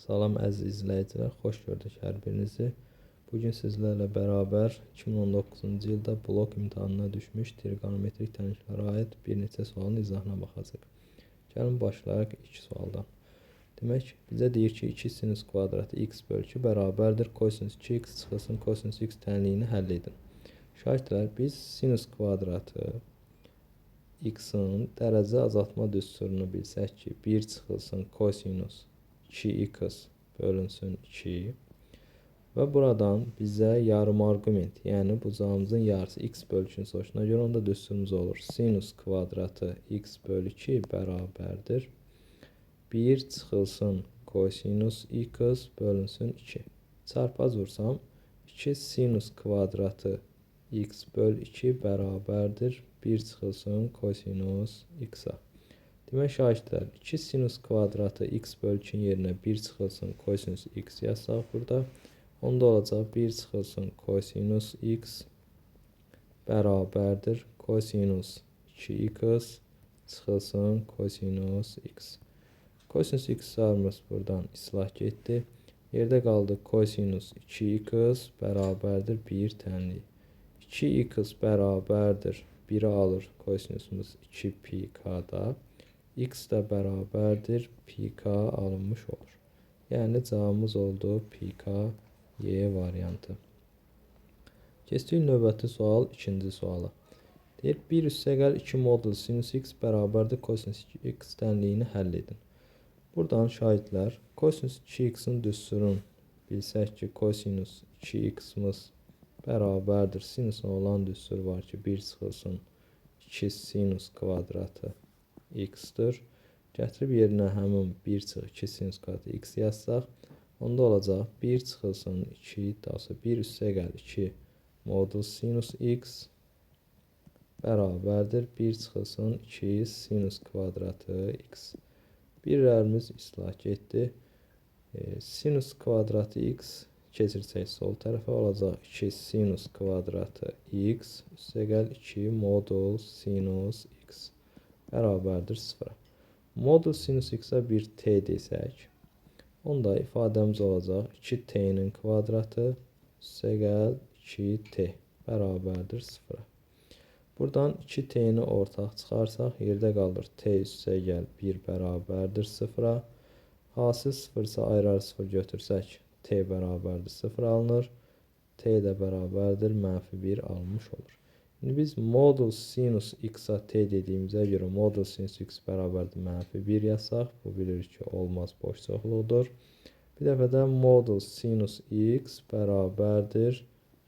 Salam əziz izləyicilər, xoş gördük hər birinizi. Bugün sizlərlə bərabər 2019-cu ildə blok imtahanına düşmüş trigonometrik tənliklərə aid bir neçə sualın izahına baxacağıq. Gəlin başlayaq ilk sualdan. Demək, bizə deyir ki, 2 sinus kvadratı x bölü 2 bərabərdir kosinus 2x çıxılsın kosinus x tənliyini həll edin. Şahidlər, biz sinus kvadratı x-in dərəcə azaltma düsturunu bilsək ki, 1 çıxılsın kosinus 2x bölünsün 2 və buradan bizə yarım arqument, yəni bucağımızın yarısı x bölü 2-nin soruşuna görə onda düsturumuz olur. Sinus kvadratı x bölü 2 bərabərdir 1 çıxılsın kosinus x bölünsün 2. Çarpaz vursam 2 sinus kvadratı x bölü 2 bərabərdir 1 çıxılsın kosinus x-a. Demək, şahidlər, 2 sinus kvadratı x bölü 2-nin yerinə 1 çıxılsın kosinus x yazsaq burada. Onda olacaq 1 çıxılsın kosinus x bərabərdir kosinus 2x çıxılsın kosinus x. Kosinus x-larımız buradan islah getdi. Yerdə qaldı kosinus 2x bərabərdir 1 tənlik. 2x bərabərdir 1-i alır kosinusumuz 2 pi k-da. X də bərabərdir pi k alınmış olur. Yəni cavabımız oldu pi k Y variantı. Keçdik növbəti sual, ikinci suala. Deyir, 1 üstəgəl 2 modul sinus x bərabərdir kosinus x tənliyini həll edin. Buradan şahidlər, kosinus 2x-in düsturunu bilsək ki, kosinus 2x-imiz bərabərdir. Sinusun olan düstur var ki, 1 çıxılsın 2 sinus kvadratı x-dir. Gətirib yerinə həmin 1 çıx 2 sinus kvadratı x yazsaq, onda olacaq 1 çıxılsın 2, daha sonra 1 üstəgəl 2 modul sinus x bərabərdir 1 çıxılsın 2 sinus kvadratı x. Birlərimiz islah getdi. Sinus kvadratı x keçirsək sol tərəfə olacaq 2 sinus kvadratı x üstəgəl 2 modul sinus x bərabərdir 0-a. Modul sinus x-a bir t desək, onda ifadəmiz olacaq 2t-nin kvadratı üstəgəl 2t bərabərdir 0-a. Buradan 2t-ni ortaq çıxarsaq, yerdə qalır t üstəgəl 1 bərabərdir 0-a. Hasil 0-sa ayrı-ayrı 0 götürsək, t bərabərdir 0 alınır. T də bərabərdir mənfi 1 alınmış olur. İndi biz modul sinus x-a t dediyimizə görə modul sinus x bərabərdir mənfi 1 yazsaq, bu bilirik ki, olmaz, boş çoxluqdur. Bir dəfə də modul sinus x bərabərdir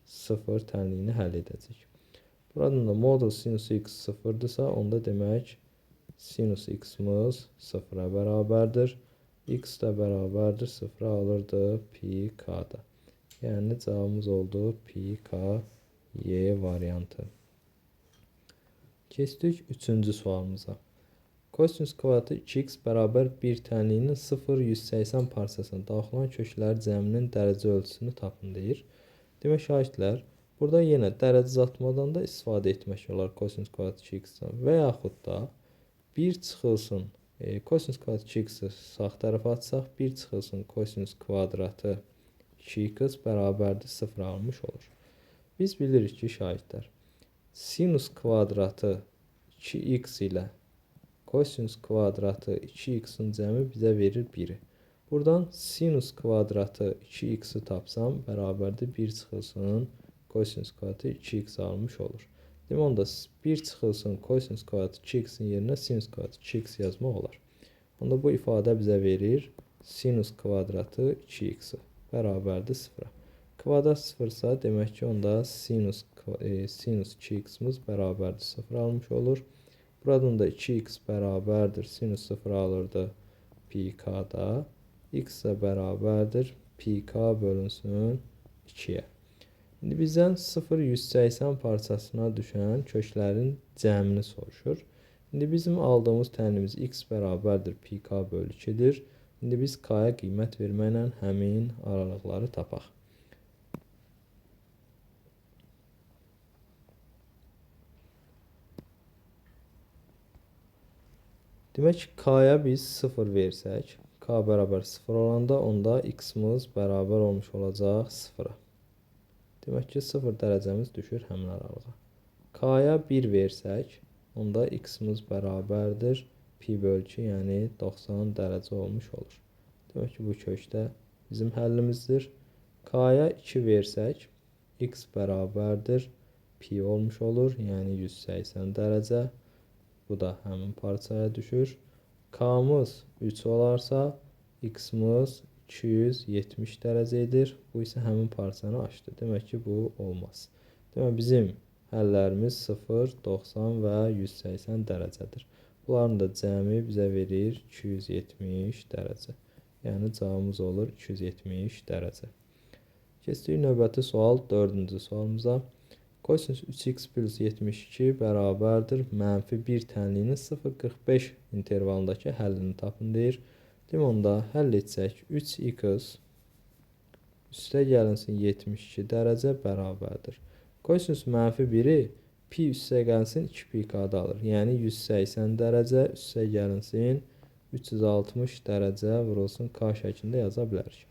0 tənliyini həll edəcək. Buradan da modul sinus x 0-dırsa, onda demək sinus x-imiz 0-a bərabərdir. X də bərabərdir 0-a alırdı pi k-da. Yəni cavabımız oldu pi k Y variantı. Keçdik üçüncü sualımıza. Kosinus kvadratı 2x bərabər 1 tənliyinin 0,180 parçasına daxil olan kökləri cəminin dərəcə ölçüsünü tapın deyir. Demək, şahidlər, burada yenə dərəcə azaltmadan da istifadə etmək olar kosinus kvadratı 2x-dən və yaxud da 1 çıxılsın kosinus kvadratı 2x-i sağ tərəfə atsaq, 1 çıxılsın kosinus kvadratı 2x bərabərdir 0 almış olur. Biz bilirik ki, şahidlər, sinus kvadratı 2x ilə kosinus kvadratı 2x-in cəmi bizə verir 1-i. Buradan sinus kvadratı 2x-i tapsam, bərabərdir 1 çıxılsın kosinus kvadratı 2x almış olur. Demək, onda 1 çıxılsın kosinus kvadratı 2x-in yerinə sinus kvadratı 2x yazmaq olar. Onda bu ifadə bizə verir sinus kvadratı 2x-i bərabərdir 0-a. Kvadrat 0-sa, demək ki, onda sinus 2x-imiz bərabərdir 0 almış olur. Buradan da 2x bərabərdir sinus 0 alırdı pi k-da. X də bərabərdir pi k bölünsün 2-yə. İndi bizdən 0,180 parçasına düşən köklərin cəmini soruşur. İndi bizim aldığımız tənliyimiz x bərabərdir pi k bölü 2-dir. İndi biz k-ya qiymət verməklə həmin aralıqları tapaq. Demək, k-ya biz 0 versək, K bərabər 0 olanda onda x-imiz bərabər olmuş olacaq 0-a. Demək ki, 0 dərəcəmiz düşür həmin aralığa. K-ya 1 versək, onda x-imiz bərabərdir pi bölü 2, yəni 90 dərəcə olmuş olur. Demək ki, bu kökdə bizim həllimizdir. K-ya 2 versək, x bərabərdir pi olmuş olur, yəni 180 dərəcə. Bu da həmin parçaya düşür. K-mız 3 olarsa, x-imiz 270 dərəcə edir. Bu isə həmin parçanı aşdı. Demək ki, bu olmaz. Demək, bizim həllərimiz 0, 90 və 180 dərəcədir. Bunların da cəmi bizə verir 270 dərəcə. Yəni, cavabımız olur 270 dərəcə. Keçdik növbəti sual, 4-cü sualımıza. Kosinus 3x plus 72 bərabərdir mənfi 1 tənliyinin 0,45 intervalındakı həllini tapın deyir. Demək, onda həll etsək 3x üstə gəlinsin 72 dərəcə bərabərdir. Kosinus mənfi 1-i pi üstə gəlinsin 2 pi k-da alır. Yəni 180 dərəcə üstə gəlinsin 360 dərəcə vurulsun k şəklində yaza bilərik.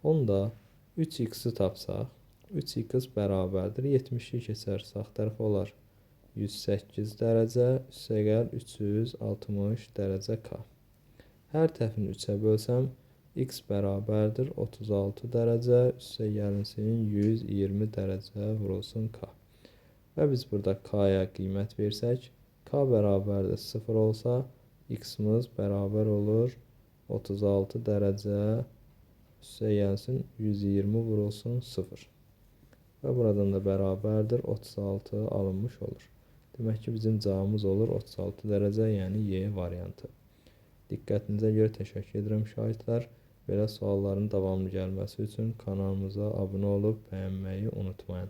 Onda 3x-i tapsaq, 3x bərabərdir 72 keçər sağ tərəfə olar 108 dərəcə üstə gəl 360 dərəcə k. Hər tərəfini 3-ə bölsəm, x bərabərdir 36 dərəcə, üstə gəlinsin 120 dərəcə vurulsun k. Və biz burada k-ya qiymət versək, k bərabərdir 0 olsa, x-imiz bərabər olur 36 dərəcə, üstə gəlsin 120 vurulsun 0. Və buradan da bərabərdir 36 alınmış olur. Demək ki, bizim cavabımız olur 36 dərəcə, yəni Y variantı. Diqqətinizə görə təşəkkür edirəm şahidlər. Belə sualların davamlı gəlməsi üçün kanalımıza abunə olub bəyənməyi unutmayın.